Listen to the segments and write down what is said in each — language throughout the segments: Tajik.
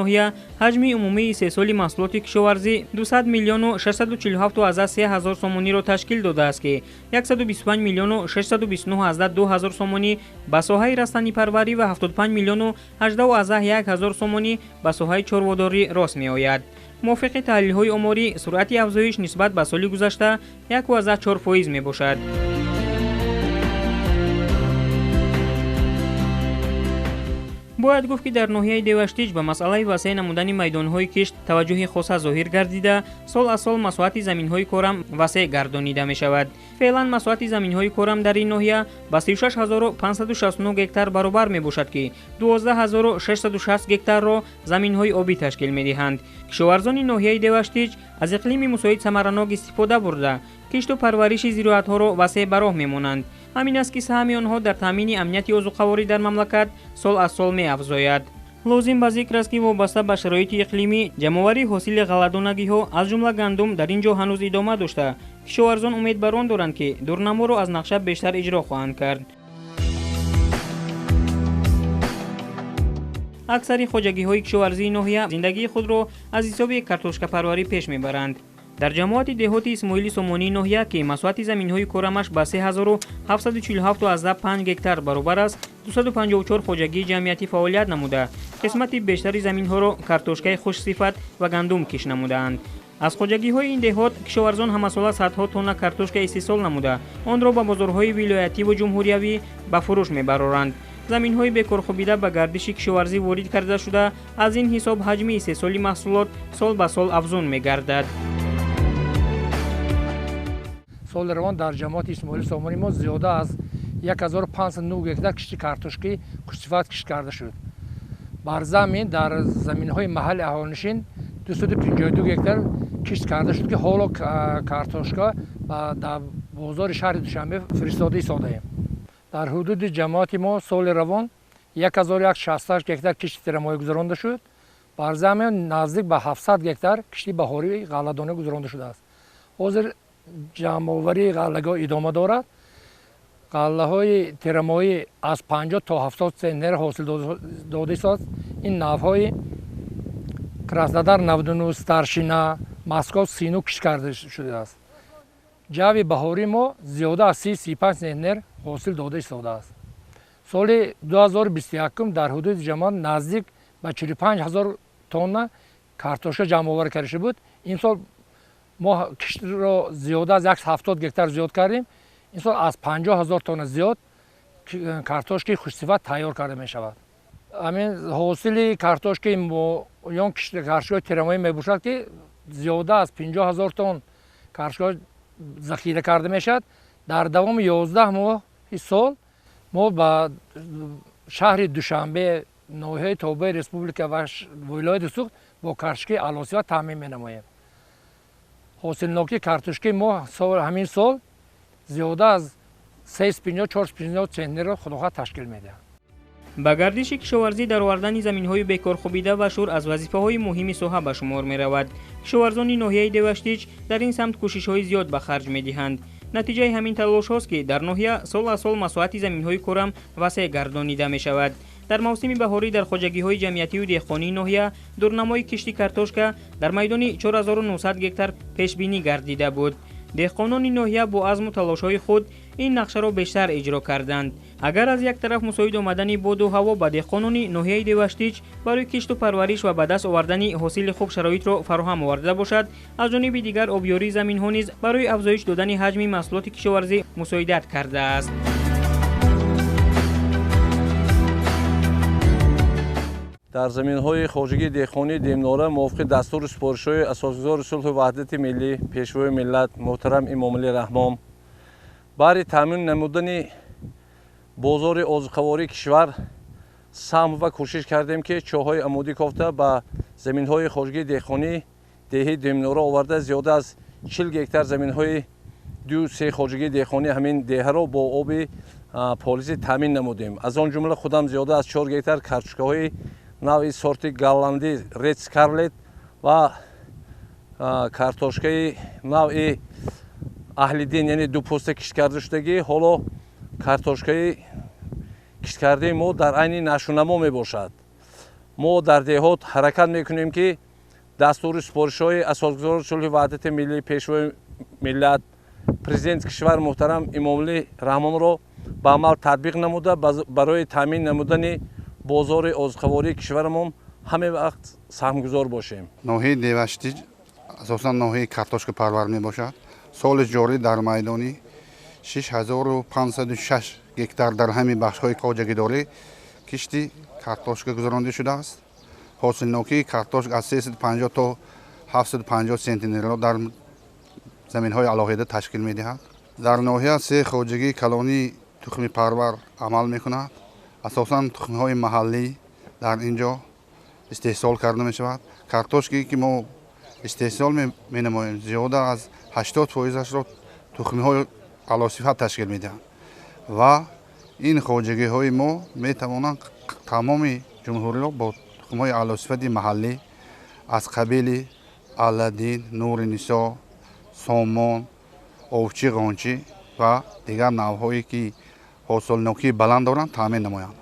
ноҳия ҳаҷми умумии истеҳсоли маҳсулоти кишоварзӣ 200 миллиону 647,3 ҳазор сомониро ташкил додааст, ки 125 миллиону 629,2 ҳазор сомонӣ ба соҳаи растанипарварӣ ва 75 миллиону 18,1 ҳазор сомонӣ ба соҳаи чорводорӣ рост меояд. Мувофиқи таҳлилҳои оморӣ, суръати афзоиш нисбат ба соли гузашта 1,4% мебошад. Бояд гуфт, ки дар ноҳияи Деваштич ба масъалаи васеъ намудани майдонҳои кишт таваҷҷӯҳи хоса зоҳир гардида, сол аз сол масоҳати заминҳои корам васеъ гардонида мешавад. Феълан масоҳати заминҳои корам дар ин ноҳия ба 36569 гектар баробар мебошад, ки 12660 гектарро заминҳои обӣ ташкил медиҳанд. Кишоварзони ноҳияи Деваштич аз иқлими мусоид самаранок истифода бурда, кишту парвариши зироатҳоро васеъ ба роҳ мемонанд. Ҳамин аст, ки саҳми онҳо дар таъмини амнияти озуқаворӣ дар мамлакат сол аз сол меафзояд. Лозим ба зикр аст, ки вобаста ба шароити иқлимӣ ҷамъоварии ҳосили ғалладонагиҳо, аз ҷумла гандум, дар ин ҷо ҳанӯз идома дошта, кишоварзон умед бар он доранд, ки дурнаморо аз нақша бештар иҷро хоҳанд кард. Аксари хоҷагиҳои кишоварзии ноҳия зиндагии худро аз ҳисоби картошкапарварӣ пеш мебаранд. Дар ҷамоати деҳоти Исмоили Сомонии ноҳия, ки масоҳати заминҳои корамаш ба 3747,5 гектар баробар аст, 254 хоҷагии ҷамъиятӣ фаъолият намуда, қисмати бештари заминҳоро картошкаи хушсифат ва гандум кишт намудаанд. Аз хоҷагиҳои ин деҳот кишоварзон ҳамасола садҳо тонна картошка истеҳсол намуда, онро ба бозорҳои вилоятиву ҷумҳуриявӣ ба фурӯш мебароранд. Заминҳои бекорхобида ба гардиши кишоварзӣ ворид карда шуда, аз ин ҳисоб ҳаҷми истеҳсоли маҳсулот сол ба сол афзун мегардад. Соли равон дар ҷамоати Исмоили Сомонӣ мо зиёда аз 1509 гектар кишти картошки хушсифат кишт карда шуд. Бар замин дар заминҳои маҳалли аҳолинишин 252 гектар кишт карда шуд, ки ҳоло картошка дар бозори шаҳри Душанбе фиристода истодаем. Дар ҳудуди ҷамоати мо соли равон 1168 гектар кишти тирамоҳӣ гузаронда шуд. Бар замин наздик ба 700 гектар кишти баҳории ғалладона гузаронда шудааст. Ҳозир ҷамъоварии ғаллагоҳ идома дорад. Ғаллаҳои тирамоҳӣ аз 50 то 70 центнер ҳосил дода истодааст. Ин навъҳои Краснодар 99, Старшина, Москов 39 кишт карда шудааст. Ҷави баҳории мо зиёда аз 30-35 центнер ҳосил дода истодааст. Соли 2021 дар ҳудуди ҷамоат наздик ба 45 ҳазор тонна картошка ҷамъоварӣ карда шуда буд. Имсол мо киштро зиёда аз 170 гектар зиёд кардем. Имсол аз 50 ҳазор тонна зиёд картошкаи хушсифат тайёр карда мешавад. Ҳамин ҳосили картошкаи моён картошкаи тирамоҳӣ мебошад, ки зиёда аз 50 ҳазор тонна картошка захира карда мешавад. Дар давоми 11 моҳи сол мо ба шаҳри Душанбе, ноҳияи тобеи республика ва вилояти Суғд бо картошкаи аълосифат таъмин менамоем. Ҳосилнокии картошкаи мо ҳамин сол зиёда аз 350-450 центнерро худохоҳ ташкил медиҳад. Ба гардиши кишоварзӣ даровардани заминҳои бекорхобида ва шур аз вазифаҳои муҳими соҳа ба шумор меравад. Кишоварзони ноҳияи Деваштич дар ин самт кӯшишҳои зиёд ба харҷ медиҳанд. Натиҷаи ҳамин талошҳост, ки дар ноҳия сол аз сол масоҳати заминҳои корам васеъ гардонида мешавад. Дар мавсими баҳорӣ дар хоҷагиҳои ҷамъиятию деҳқонии ноҳия дурнамои кишти картошка дар майдони 4900 гектар пешбинӣ гардида буд. Деҳқонони ноҳия бо азму талошҳои худ ин нақшаро бештар иҷро карданд. Агар аз як тараф мусоид омадани боду ҳаво ба деҳқонони ноҳияи Деваштич барои кишту парвариш ва ба даст овардани ҳосили хуб шароитро фароҳам оварда бошад, аз ҷониби дигар обёрии заминҳо низ барои афзоиш додани ҳаҷми маҳсулоти кишоварзӣ мусоидат кардааст. Дар заминҳои хоҷагии деҳқонии Демнора мувофиқи дастуру супоришҳои асосгузори сулҳу ваҳдати миллӣ, пешвои миллат муҳтарам Эмомалӣ Раҳмон баҳри таъмин намудани бозори озуқавории кишвар саҳм ва кӯшиш кардем, ки чоҳҳои амудӣ кофта ба заминҳои хоҷагии деҳқонии деҳи Демнора оварда зиёда аз 40 гектар заминҳои 2-3 хоҷагии деҳқонии ҳамин деҳаро бо оби полизӣ таъмин намудем. Аз он ҷумла худам зиёда аз 4 гектар картошкаҳои навъи сорти голландӣ Ред Скарлет ва картошкаи навъи аҳлидин, яъне дупӯста кишт карда шудагӣ, ҳоло картошкаи кишткардаи мо дар айни нашъунамо мебошад. Мо дар деҳот ҳаракат мекунем, ки дастури супоришҳои Асосгузори сулҳи ваҳдати миллӣ, Пешвои миллат, Президенти кишвар муҳтарам Эмомалӣ Раҳмонро ба амал татбиқ намуда, барои таъмин намудани бозори озуқавории кишварамон ҳама вақт саҳмгузор бошем. Ноҳияи Деваштич асосан ноҳияи картошкапарвар мебошад. Соли ҷорӣ дар майдони 6506 гектар дар ҳамин бахшҳои хоҷагидорӣ кишти картошка гузаронида шудааст. Ҳосилнокии картошка аз 350 то 750 сентнерро дар заминҳои алоҳида ташкил медиҳад. Дар ноҳия се хоҷагии калонии тухмипарвар амал мекунад. Асосан тухмиҳои маҳаллӣ дар ин ҷо истеҳсол карда мешавад. Картошкае ки мо истеҳсол менамоем, зиёда аз 80%-ашро тухмиҳои аълосифат ташкил медиҳанд ва ин хоҷагиҳои мо метавонанд тамоми ҷумҳуриро бо тухмиҳои аълосифати маҳаллӣ аз қабили Аладдин, Нури Нисо, Сомон, Овчи, Ғончӣ ва дигар навъҳое ки ҳосилнокии баланд доранд таъмин намоянд.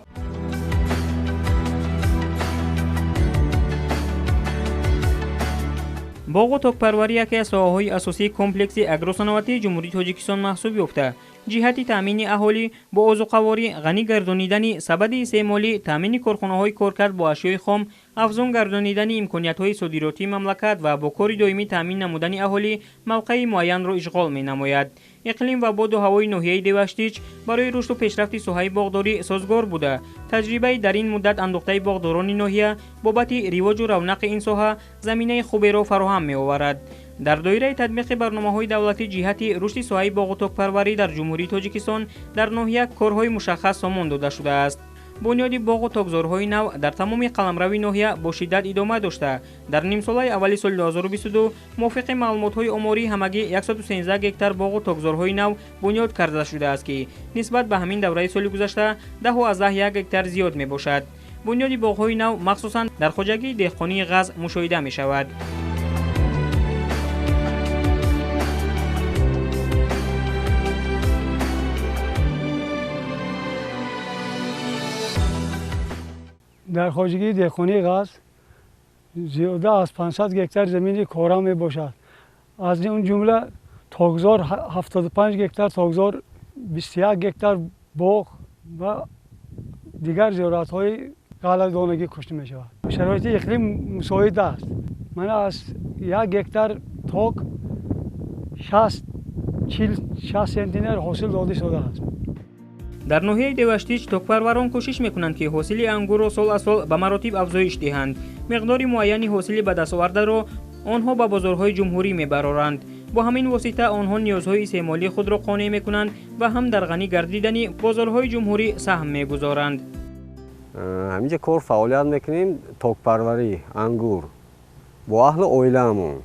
Боғу токпарварӣ яке аз соҳаҳои асосии комплекси агросаноатии Ҷумҳурии Тоҷикистон маҳсуб ёфта, ҷиҳати таъмини аҳолӣ бо озуқаворӣ, ғанӣ гардонидани сабади истеъмолӣ, таъмини корхонаҳои коркард бо ашёи хом, афзун гардонидани имкониятҳои содиротии мамлакат ва бо кори доимӣ таъмин намудани аҳолӣ мавқеи муайянро ишғол менамояд. Иқлим ва боду ҳавои ноҳияи Деваштич барои рушду пешрафти соҳаи боғдорӣ созгор буда, таҷрибаи дар ин муддат андохтаи боғдорони ноҳия бобати ривоҷу равнақи ин соҳа заминаи хуберо фароҳам меоварад. Дар доираи татбиқи барномаҳои давлатӣ ҷиҳати рушди соҳаи боғу токпарварӣ дар Ҷумҳурии Тоҷикистон дар ноҳия корҳои мушаххас сомон дода шудааст. Бунёди боғу токзорҳои нав дар тамоми қаламрави ноҳия бо шиддат идома дошта, дар нимсолаи аввали соли 2022 мувофиқи маълумотҳои оморӣ ҳамагӣ 113 гектар боғу токзорҳои нав бунёд карда шудааст, ки нисбат ба ҳамин давраи соли гузашта 10,1 гектар зиёд мебошад. Бунёди боғҳои нав махсусан дар хоҷагии деҳқонии Ғаз мушоҳида мешавад. Дар хоҷагии деҳқонии Ғаз зиёда аз 500 гектар замини кора мебошад. Аз он ҷумла токзор 75 гектар, токзор 21 гектар боғ ва дигар зироатҳои ғалладонагӣ кушта мешавад. Шароити иқлим мусоид аст. Ман аз 1 гектар ток 60 сентнер ҳосил дода шудааст. Дар ноҳияи Деваштич токпарварон кӯшиш мекунанд, ки ҳосили ангурро сол аз сол ба маротиб афзоиш диҳанд. Миқдори муайяни ҳосили ба даст овардаро онҳо ба бозорҳои ҷумҳурӣ мебароранд. Бо ҳамин восита онҳо ниёзҳои истеъмолии худро қонеъ мекунанд ва ҳам дар ғанӣ гардидани бозорҳои ҷумҳурӣ саҳм мегузоранд. Ҳаминҷа кор фаъолият мекунем, токпарварӣ, ангур бо аҳлу оилаамон.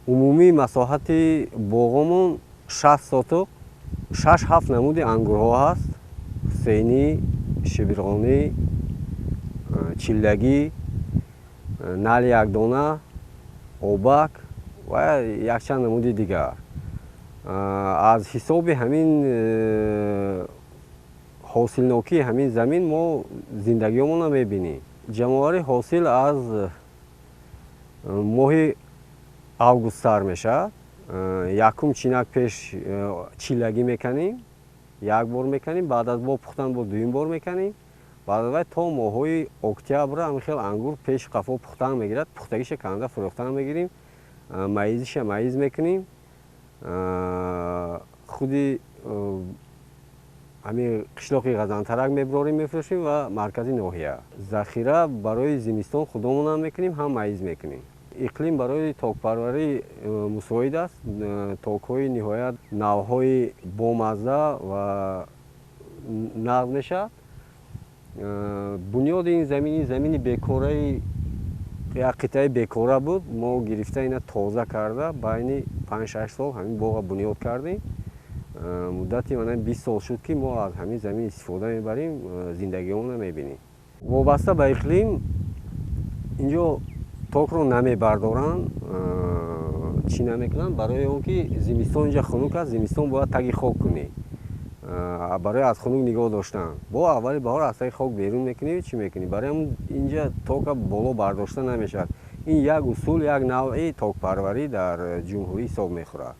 Умумии масоҳати боғомон 60 сотуқ, 6-7 намуди ангурҳо ҳаст. Ҳусейнӣ, Шибирғонӣ, Чиллагӣ, нали якдона, обак ва якчанд намуди дигар. Аз ҳисоби ҳамин ҳосилнокии ҳамин замин мо зиндагиёмонро мебинем. Ҷамъоварии ҳосил аз моҳи август сар мешавад. Якум чинак пеш чиллагӣ меканем, як бор меканем, баъд аз бо пухтан бо дуюм бор меканем. Баъд аз вай то моҳҳои октябр ҳамин хел ангур пеш қафо пухтан мегирад. Пухтагиша канда фурӯхтан мегирем, маизиша маиз мекунем. Худи ҳамин қишлоқи Ғазантарак мебарорем, мефурӯшем ва маркази ноҳия. Захира барои зимистон худомонам мекунем, ҳам маиз мекунем. Иқлим барои токпарварӣ мусоид аст. Токҳои ниҳоят навъҳои бомазза ва нағз мешавад. Бунёди ин замин замини бекораи як қитъаи бекора буд. Мо гирифта ина тоза карда байни 5-6 сол ҳамин боға бунёд кардем. Муддати мана 20 сол шуд, ки мо аз ҳамин замин истифода мебарем, зиндагиёмонро мебинем. Вобаста ба иқлим инҷо токро намебардоранд, чӣ намекунанд, барои он ки зимистон инҷа хунук аст, зимистон бояд таги хок кунӣ. Барои аз хунук нигоҳ доштан. Бо аввали баҳор аз таги хок берун мекунӣ, чӣ мекунӣ? Барои ҳамун инҷа тока боло бардошта намешавад. Ин як усул, як навъи токпарварӣ дар ҷумҳурӣ ҳисоб мехӯрад.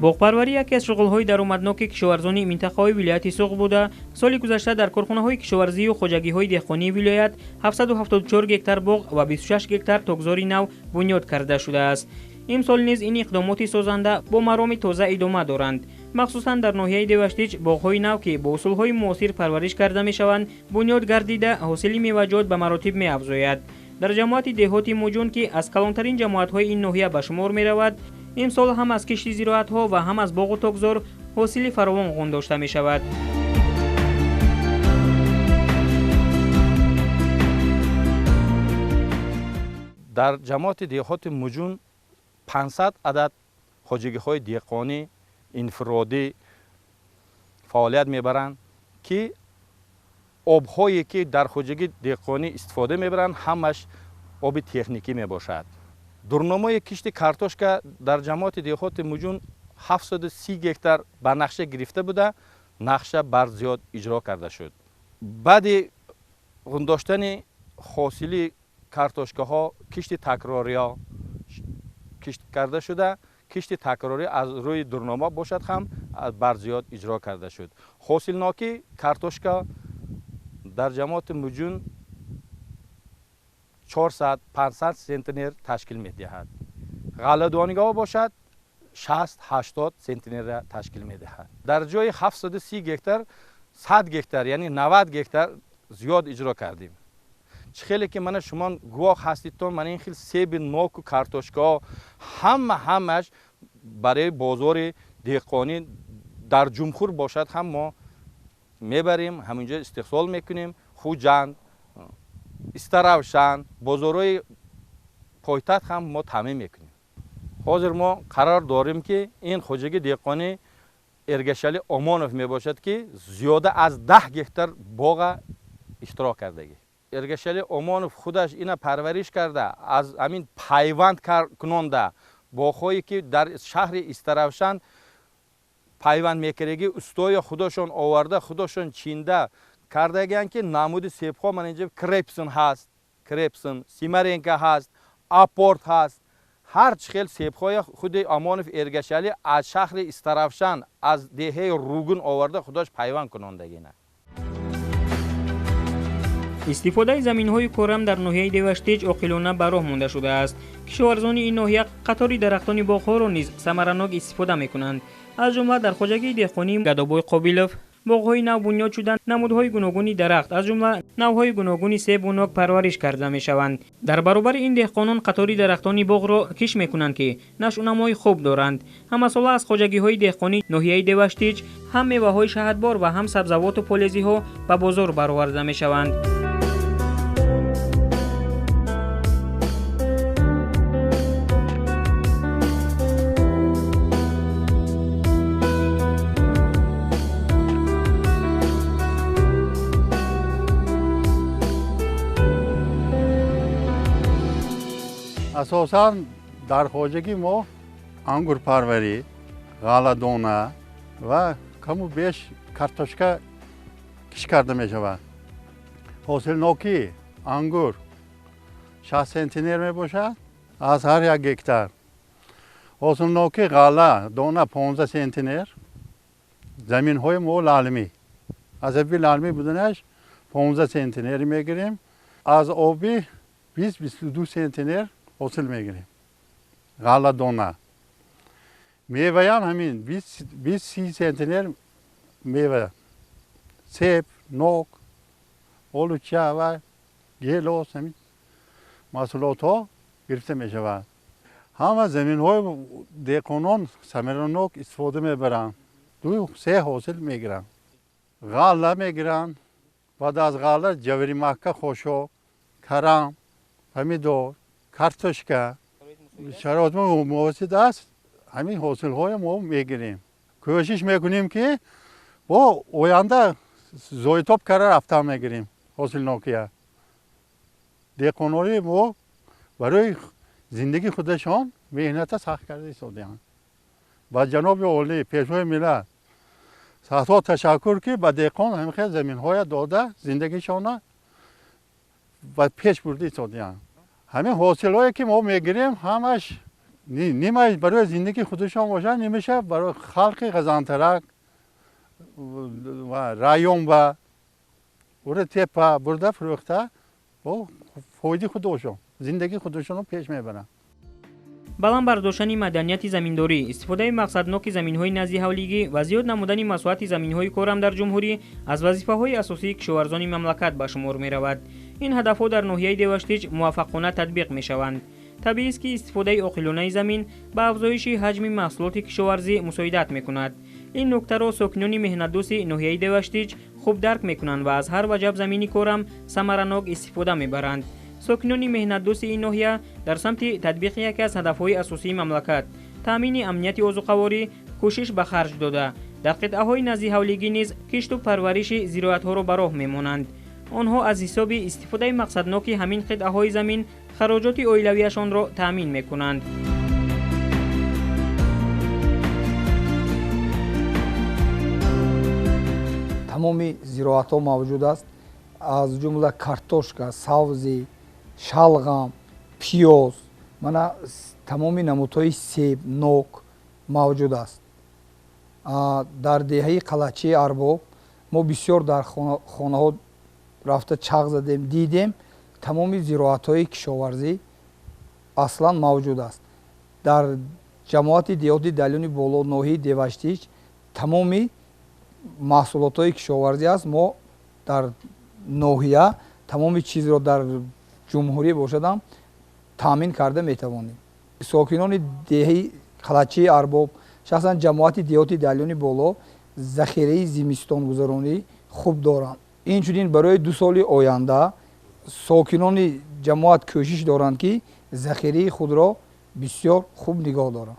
Боғпарварӣ яке аз шуғлҳои даромадноки кишоварзони минтақаҳои вилояти Суғд буда, соли гузашта дар корхонаҳои кишоварзию хоҷагиҳои деҳқонии вилоят 774 гектар боғ ва 26 гектар токзори нав бунёд карда шудааст. Имсол низ ин иқдомоти созанда бо мароми тоза идома доранд. Махсусан дар ноҳияи Деваштич боғҳои нав, ки бо усулҳои муосир парвариш карда мешаванд, бунёд гардида, ҳосили меваҷот ба маротиб меафзояд. Дар ҷамоати деҳоти Муҷун, ки аз калонтарин ҷамоатҳои ин ноҳия ба шумор меравад, имсол ҳам аз кишти зироатҳо ва ҳам аз боғу токзор ҳосили фаровон ғундошта мешавад. Дар ҷамоати деҳоти Муҷун 500 адад хоҷагиҳои деҳқонӣ инфиродӣ фаъолият мебаранд, ки обҳое ки дар хоҷагии деҳқонӣ истифода мебаранд, ҳамаш оби техникӣ мебошад. Дурнамои кишти картошка дар ҷамоати деҳоти Муҷун 730 гектар ба нақша гирифта буда, нақша барзиёд иҷро карда шуд. Баъди ғундоштани ҳосили картошкаҳо кишти такрориҳо кишт карда шуда, кишти такрорӣ аз рӯи дурнамо бошад ҳам барзиёд иҷро карда шуд. Ҳосилнокии картошка дар ҷамоати Муҷун 400-500 центнер ташкил медиҳад. Ғалладонигаҳо бошад 60-80 центнерра ташкил медиҳад. Дар ҷои 730 гектар 100 гектар, яъне 90 гектар зиёд иҷро кардем. Чӣ хеле ки мана шумо гувоҳ ҳастидтон, мана ин хел себи ноку картошкаҳо ҳамаш барои бозори деҳқонӣ дар ҷумҳур бошад ҳам мо мебарем, ҳаминҷо истиҳсол мекунем. Хуҷанд, Истаравшан, бозорҳои пойтахт ҳам мо таъмин мекунем. Ҳозир мо қарор дорем, ки ин хоҷагии деҳқонӣ Эргашали Омонов мебошад, ки зиёда аз 10 гектар боға иштирок кардагӣ. Эргашали Омонов худаш ина парвариш карда, аз ҳамин пайванд кунонда боғҳое ки дар шаҳри Истаравшан пайванд мекардагӣ, устоя худашон оварда, худашон чинда кардагиянд, ки намуди себҳо мана инҷа Крепсон ҳаст, Крепсон, Симаренка ҳаст, Апорт ҳаст. Ҳар чӣ хел себҳоя худи Омонов Эргашали аз шаҳри Истаравшан, аз деҳаи Ругун оварда, худаш пайванд кунондагина. Истифодаи заминҳои корам дар ноҳияи Деваштич оқилона ба роҳ монда шудааст. Кишоварзони ин ноҳия қатори дарахтони боғҳоро низ самаранок истифода мекунанд. Аз ҷумла дар хоҷагии деҳқонии Гадобой Қобилов боғҳои нав бунёд шуда, намудҳои гуногуни дарахт, аз ҷумла навъҳои гуногуни себу нок парвариш карда мешаванд. Дар баробари ин деҳқонон қатори дарахтони боғро киш мекунанд, ки нашъунамои хуб доранд. Ҳамасола аз хоҷагиҳои деҳқонии ноҳияи Деваштич ҳам меваҳои шаҳдбор ва ҳам сабзавоту полезиҳо ба бозор бароварда мешаванд. Асосан дар хоҷагии мо ангурпарварӣ, ғалладона ва каму беш картошка кишт карда мешавад. Ҳосилнокии ангур 60 центнер мебошад аз ҳар як гектар. Ҳосилнокии ғалла дона 15 центнер. Заминҳои мо лалмӣ, аз оби лалмӣ буданаш 15 центнер мегирем, аз оби 20-22 центнер ҳосил мегирем. Ғалладона меваям ҳамин 20-30 центнер мева, себ, нок, олуча ва гелос, ҳамин маҳсулотҳо гирифта мешавад. Ҳама заминҳои деҳқонон самаранок истифода мебаранд, 2-3 ҳосил мегиранд. Ғалла мегиранд, баъд аз ғалла ҷавари макка, хошок, карам, помидор, картошка. Шароит мо мувосиб аст, ҳамин ҳосилҳоя мо мегирем. Кӯшиш мекунем, ки бо оянда зоитоб карда рафтан мегирем ҳосилнокия. Деҳқонони мо Барои зиндагии худашон меҳната сахт карда истодаанд. Ба ҷаноби олӣ пешвои миллат садҳо ташаккур, ки ба деҳқон ҳамин хел заминҳоя дода зиндагишона ба пеш бурда истодаанд. Ҳамин ҳосилҳое ки мо мегирем, ҳамаш нимаш барои зиндагии худашон бошад, нимаша барои халқи Ғазантарак ва район ба ура тепа бурда фурӯхта бо фоидаи худошон зиндагии худашонро пеш мебаранд. Баланд бардоштани маданияти заминдорӣ, истифодаи мақсадноки заминҳои назди ҳавлигӣ ва зиёд намудани масоҳати заминҳои корам дар ҷумҳурӣ аз вазифаҳои асосии кишоварзони мамлакат ба шумор меравад. Ин ҳадафҳо дар ноҳияи Деваштич муваффақона татбиқ мешаванд. Табиист, ки истифодаи оқилонаи замин ба афзоиши ҳаҷми маҳсулоти кишоварзӣ мусоидат мекунад. Ин нуктаро сокинони меҳнатдӯсти ноҳияи Деваштич хуб дарк мекунанд ва аз ҳар ваҷаб замини корам самаранок истифода мебаранд. Сокинони меҳнатдӯсти ин ноҳия дар самти татбиқи яке аз ҳадафҳои асосии мамлакат, таъмини амнияти озуқаворӣ, кӯшиш ба харҷ дода, дар қитъаҳои назди ҳавлигӣ низ кишту парвариши зироатҳоро ба роҳ мемонанд. Онҳо аз ҳисоби истифодаи мақсадноки ҳамин қитъаҳои замин хароҷоти оилавиашонро таъмин мекунанд. Тамоми зироатҳо мавҷуд аст, аз ҷумла картошка, савзӣ, шалғам, пиёз, мана тамоми намудҳои себ, нок мавҷуд аст. Дар деҳаи Қалачии Арбоб мо бисёр дар хонаҳо рафта чағ задем, дидем тамоми зироатҳои кишоварзӣ аслан мавҷуд аст. Дар ҷамоати деҳоти Далёни Боло ноҳияи Деваштич тамоми маҳсулотҳои кишоварзӣ аст. Мо дар ноҳия тамоми чизро дар ҷумҳурӣ бошадам таъмин карда метавонем. Сокинони деҳаи Қалачии Арбоб, шахсан ҷамоати деҳоти Далёни Боло захираи зимистонгузаронӣ хуб доранд. Инчунин барои 2 соли оянда сокинони ҷамоат кӯшиш доранд, ки захираи худро бисёр хуб нигоҳ доранд.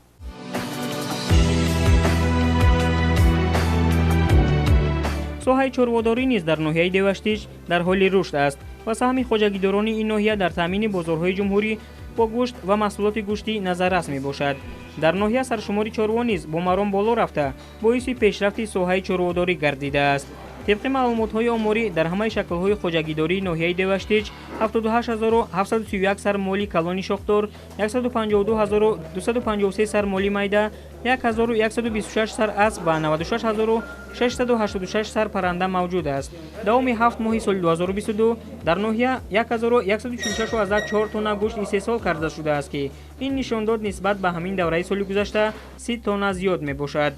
Соҳаи чорводорӣ низ дар ноҳияи Деваштич дар ҳоли рушд аст ва саҳми хоҷагидорони ин ноҳия дар таъмини бозорҳои ҷумҳурӣ бо гӯшт ва маҳсулоти гӯштӣ назаррас мебошад. Дар ноҳия саршумори чорво низ бо маром боло рафта, боиси пешрафти соҳаи чорводорӣ гардидааст. Тибқи маълумотҳои оморӣ, дар ҳамаи шаклҳои хоҷагидории ноҳияи Деваштич 78731 сар моли калони шохдор, 152253 сар моли майда, 1126 сар асп ва 96686 сар парранда мавҷуд аст. Давоми 7 моҳи соли 2022 дар ноҳия 1146,4 тонна гӯшт истеҳсол карда шудааст, ки ин нишондод нисбат ба ҳамин давраи соли гузашта 30 тонна зиёд мебошад.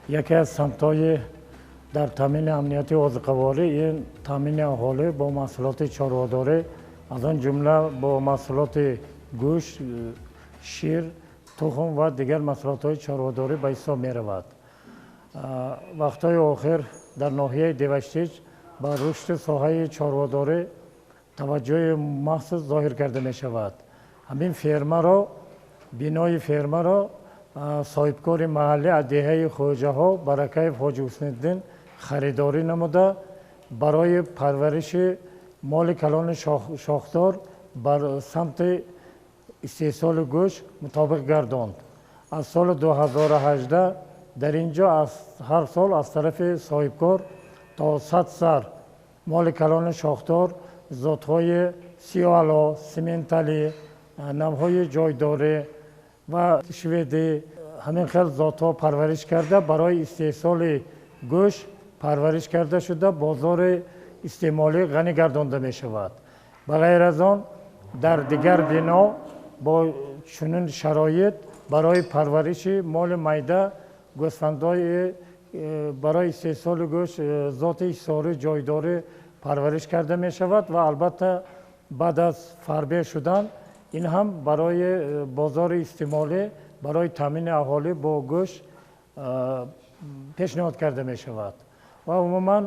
Яке аз самтҳои дар таъмини амнияти озуқаворӣ ин таъмини аҳолӣ бо маҳсулоти чорводорӣ, аз он ҷумла бо маҳсулоти гӯшт, шир, тухм ва дигар маҳсулотҳои чорводорӣ ба ҳисоб меравад. Вақтҳои охир дар ноҳияи Деваштич ба рушди соҳаи чорводорӣ таваҷҷӯҳи махсус зоҳир карда мешавад. Ҳамин фермаро, бинои фермаро соҳибкори маҳаллӣ аз деҳаи Хоҷаҳо Баракаев Ҳоҷи Ҳусниддин харидорӣ намуда, барои парвариши моли калони шохдор бар самти истеҳсоли гӯшт мутобиқ гардонд. Аз соли 2018 дар ин ҷо ҳар сол аз тарафи соҳибкор то 100 сар моли калони шохдор зотҳои сиёҳало, сименталӣ, навъҳои ҷойдорӣ ва шведӣ ҳамин хел зотҳо парвариш карда, барои истеҳсоли гӯшт парвариш карда шуда, бозори истеъмолӣ ғанӣ гардонда мешавад. Ба ғайр аз он, дар дигар бино бо чунин шароит барои парвариши моли майда гӯсфандҳои барои истеҳсоли гӯшт зоти ҳисорӣ ҷойдорӣ парвариш карда мешавад ва албатта баъд аз фарбеҳ шудан ин ҳам барои бозори истеъмолӣ барои таъмини аҳолӣ бо гӯшт пешниҳод карда мешавад. Ва умуман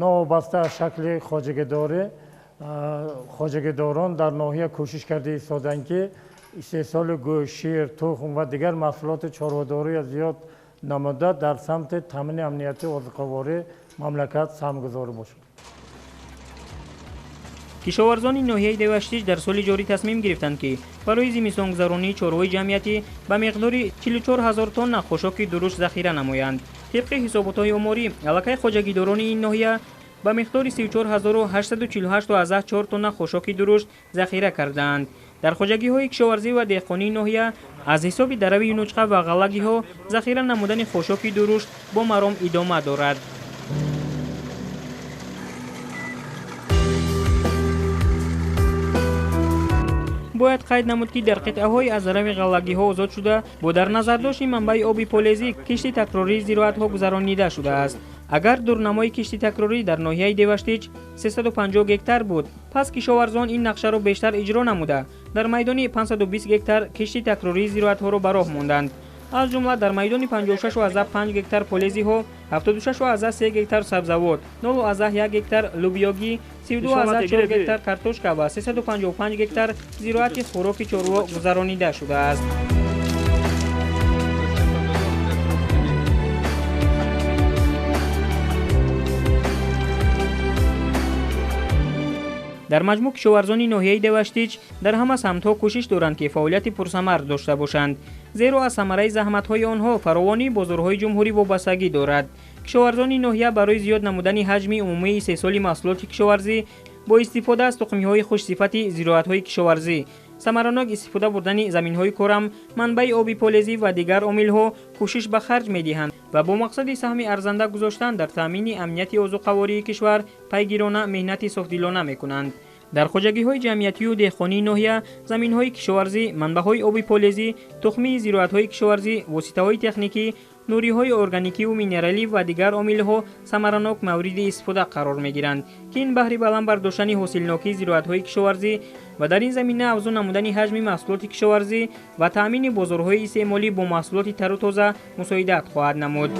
новобаста аз шакли хоҷагидорӣ, хоҷагидорон дар ноҳия кӯшиш карда истоданд, ки истеҳсоли гӯшт, шир, тухм ва дигар маҳсулоти чорводориро зиёд намуда дар самти таъмини амнияти озуқавории мамлакат саҳмгузор бошад. Кишоварзони ноҳияи Деваштич дар соли ҷорӣ тасмим гирифтанд, ки барои зимистонгузаронии чорвои ҷамъиятӣ ба миқдори 44 ҳазор тонна хошоки дурушт захира намоянд. Тибқи ҳисоботҳои оморӣ, аллакай хоҷагидорони ин ноҳия ба миқдори 34 848,4 тонна хошоки дурушт захира кардаанд. Дар хоҷагиҳои кишоварзӣ ва деҳқонии ноҳия аз ҳисоби дарави юнучқа ва ғаллагиҳо захира намудани хошоки дурушт бо маром идома дорад. Бояд қайд намуд, ки дар қитъаҳои аз дарави ғаллагиҳо озод шуда бо дар назардошти манбаи оби полезӣ кишти такрории зироатҳо гузаронида шудааст. Агар дурнамои кишти такрорӣ дар ноҳияи Деваштич 350 гектар буд, пас кишоварзон ин нақшаро бештар иҷро намуда, дар майдони 520 гектар кишти такрории зироатҳоро ба роҳ монданд. Аз ҷумла дар майдони 56,5 гектар полезиҳо, 76,3 гектар сабзавот, 0,1 гектар лӯбиёгӣ, 32,4 гектар картошка ва 355 гектар зироати хӯроки чорво гузаронида шудааст. Дар маҷмӯъ, кишоварзони ноҳияи Деваштич дар ҳама самтҳо кӯшиш доранд, ки фаъолияти пурсамар дошта бошанд, зеро аз самараи заҳматҳои онҳо фаровонии бозорҳои ҷумҳурӣ вобастагӣ дорад. Кишоварзони ноҳия барои зиёд намудани ҳаҷми умумии истеҳсоли маҳсулоти кишоварзӣ бо истифода аз тухмиҳои хушсифати зироатҳои кишоварзӣ, самаранок истифода бурдани заминҳои корам, манбаи оби полезӣ ва дигар омилҳо кӯшиш ба харҷ медиҳанд ва бо мақсади саҳми арзанда гузоштан дар таъмини амнияти озуқавории кишвар пайгирона меҳнати софдилона мекунанд. Дар хоҷагиҳои ҷамъиятию деҳқонии ноҳия заминҳои кишоварзӣ, манбаъҳои оби полезӣ, тухмии зироатҳои кишоварзӣ, воситаҳои техникӣ, нуриҳои органикиву минералӣ ва дигар омилҳо самаранок мавриди истифода қарор мегиранд, ки ин баҳри баланд бардоштани ҳосилнокии зироатҳои кишоварзӣ ва дар ин замина афзун намудани ҳаҷми маҳсулоти кишоварзӣ ва таъмини бозорҳои истеъмолӣ бо маҳсулоти тару тоза мусоидат хоҳад намуд.